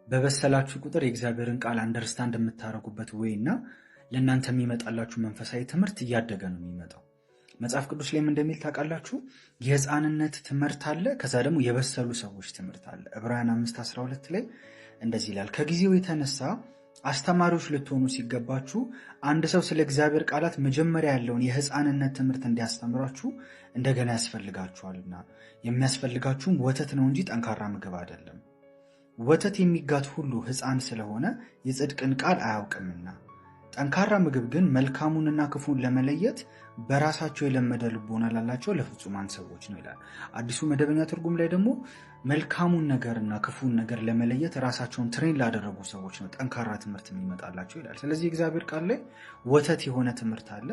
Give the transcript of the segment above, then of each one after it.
በበሰላችሁ ቁጥር የእግዚአብሔርን ቃል understand የምታደርጉበት way እና ለእናንተ የሚመጣላችሁ መንፈሳዊ ትምህርት እያደገ ነው የሚመጣው። መጽሐፍ ቅዱስ ላይም እንደሚል ታውቃላችሁ፣ የህፃንነት ትምህርት አለ፣ ከዛ ደግሞ የበሰሉ ሰዎች ትምህርት አለ። ዕብራውያን 5:12 ላይ እንደዚህ ይላል፣ ከጊዜው የተነሳ አስተማሪዎች ልትሆኑ ሲገባችሁ አንድ ሰው ስለ እግዚአብሔር ቃላት መጀመሪያ ያለውን የህፃንነት ትምህርት እንዲያስተምራችሁ እንደገና ያስፈልጋችኋልና የሚያስፈልጋችሁም ወተት ነው እንጂ ጠንካራ ምግብ አይደለም። ወተት የሚጋት ሁሉ ሕፃን ስለሆነ የጽድቅን ቃል አያውቅምና፣ ጠንካራ ምግብ ግን መልካሙንና ክፉን ለመለየት በራሳቸው የለመደ ልቦና ላላቸው ለፍጹማን ሰዎች ነው ይላል። አዲሱ መደበኛ ትርጉም ላይ ደግሞ መልካሙን ነገርና ክፉን ነገር ለመለየት ራሳቸውን train ላደረጉ ሰዎች ነው ጠንካራ ትምህርት የሚመጣላቸው ይላል። ስለዚህ እግዚአብሔር ቃል ላይ ወተት የሆነ ትምህርት አለ፣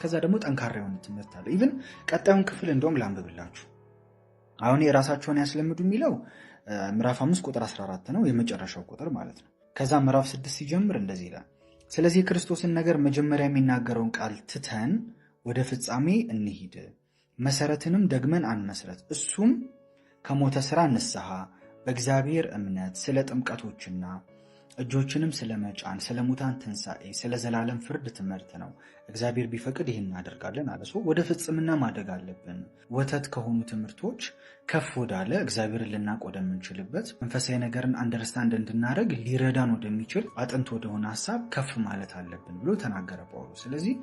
ከዛ ደግሞ ጠንካራ የሆነ ትምህርት አለ። Even ቀጣዩን ክፍል እንደውም ላንብብላችሁ። አሁን የራሳቸውን ያስለምዱ የሚለው ምዕራፍ 5 ቁጥር 14 ነው፣ የመጨረሻው ቁጥር ማለት ነው። ከዛ ምዕራፍ 6 ሲጀምር እንደዚህ ይላል፣ ስለዚህ የክርስቶስን ነገር መጀመሪያ የሚናገረውን ቃል ትተን ወደ ፍጻሜ እንሂድ፣ መሰረትንም ደግመን አንመስረት፣ እሱም ከሞተ ሥራ ንስሐ፣ በእግዚአብሔር እምነት፣ ስለ ጥምቀቶችና እጆችንም ስለ መጫን፣ ስለ ሙታን ትንሣኤ፣ ስለ ዘላለም ፍርድ ትምህርት ነው። እግዚአብሔር ቢፈቅድ ይህን እናደርጋለን አለ። ወደ ፍጽምና ማደግ አለብን። ወተት ከሆኑ ትምህርቶች ከፍ ወዳለ እግዚአብሔርን ልናውቅ ወደምንችልበት፣ መንፈሳዊ ነገርን understand እንድናደርግ ሊረዳን ወደሚችል አጥንት ወደሆነ ሀሳብ ከፍ ማለት አለብን ብሎ ተናገረ ጳውሎስ። ስለዚህ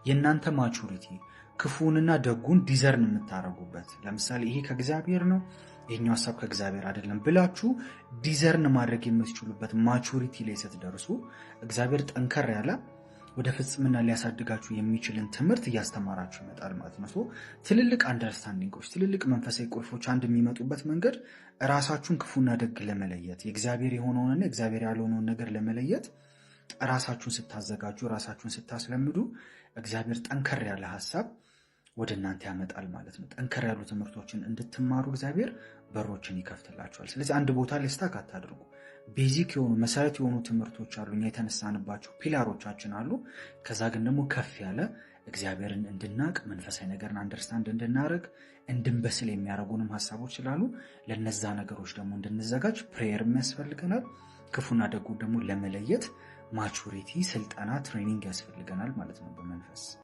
የእናንተ maturity ክፉንና ደጉን discern የምታደርጉበት፣ ለምሳሌ ይሄ ከእግዚአብሔር ነው፣ ይሄኛው ሀሳብ ከእግዚአብሔር አይደለም ብላችሁ discern ማድረግ የምትችሉበት maturity ላይ ስትደርሱ እግዚአብሔር ጠንከር ያለ ወደ ፍጽምና ሊያሳድጋችሁ የሚችልን ትምህርት እያስተማራችሁ ይመጣል ማለት ነው። ትልልቅ understanding ኦች፣ ትልልቅ መንፈሳዊ ቁልፎች አንድ የሚመጡበት መንገድ ራሳችሁን ክፉና ደግ ለመለየት፣ የእግዚአብሔር የሆነውንና እግዚአብሔር ያልሆነውን ነገር ለመለየት ራሳችሁን ስታዘጋጁ፣ ራሳችሁን ስታስለምዱ እግዚአብሔር ጠንከር ያለ ሀሳብ ወደ እናንተ ያመጣል ማለት ነው። ጠንከር ያሉ ትምህርቶችን እንድትማሩ እግዚአብሔር በሮችን ይከፍትላችኋል። ስለዚህ አንድ ቦታ ላይ stuck አታድርጉ። Basic የሆኑ መሰረት የሆኑ ትምህርቶች አሉ፣ እኛ የተነሳንባቸው pillar ኦቻችን አሉ። ከዛ ግን ደግሞ ከፍ ያለ እግዚአብሔርን እንድናቅ፣ መንፈሳዊ ነገርን understand እንድናደርግ፣ እንድንበስል የሚያደርጉንም ሀሳቦች ስላሉ ለነዛ ነገሮች ደግሞ እንድንዘጋጅ prayer ም ያስፈልገናል። ክፉና ደጉ ደግሞ ለመለየት maturity፣ ስልጠና፣ training ያስፈልገናል ማለት ነው በመንፈስ።